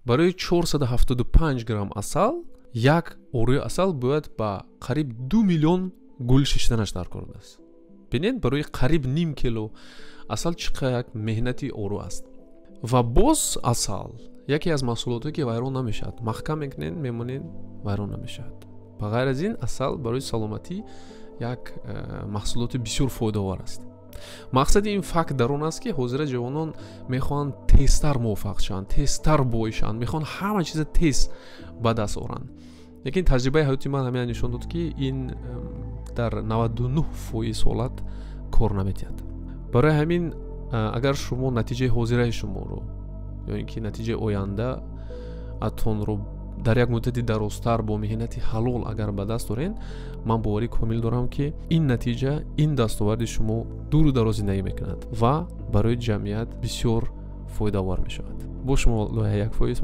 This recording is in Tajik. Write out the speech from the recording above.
Барои 475 грамм асал, як оруи асал бояд ба қариб 2 миллион гул шиштанаш дар кор аст. Бинед, барои қариб ним кило асал чӣ қадр як меҳнати ору аст. Ва боз асал яке аз маҳсулотое, ки вайрон намешавад. Маҳкам мекунед, мемонед, вайрон намешавад. Ба ғайр аз ин, асал барои саломатӣ як маҳсулоти бисёр фоидаовар аст. Мақсади ин факт дар он аст, ки ҳозира ҷавонон мехоҳанд тезтар муваффақ шаванд, тезтар бой шаванд, мехоҳанд ҳама чиза тез ба даст оранд. Лекин таҷрибаи ҳаёти ман ҳамина нишон дод, ки ин дар 99% ҳолат кор наметиҳад. Барои ҳамин, агар шумо натиҷаи ҳозираи шуморо ё ин ки натиҷаи оянда атонро дар як муддати дарозтар бо меҳнати ҳалол агар ба даст орен, ман боварӣ комил дорам, ки ин натиҷа, ин дастоварди шумо дуру дароз зиндагӣ мекунад ва барои ҷамъият бисёр фоидаовар мешавад. Бо шумо лоиҳаи «1%».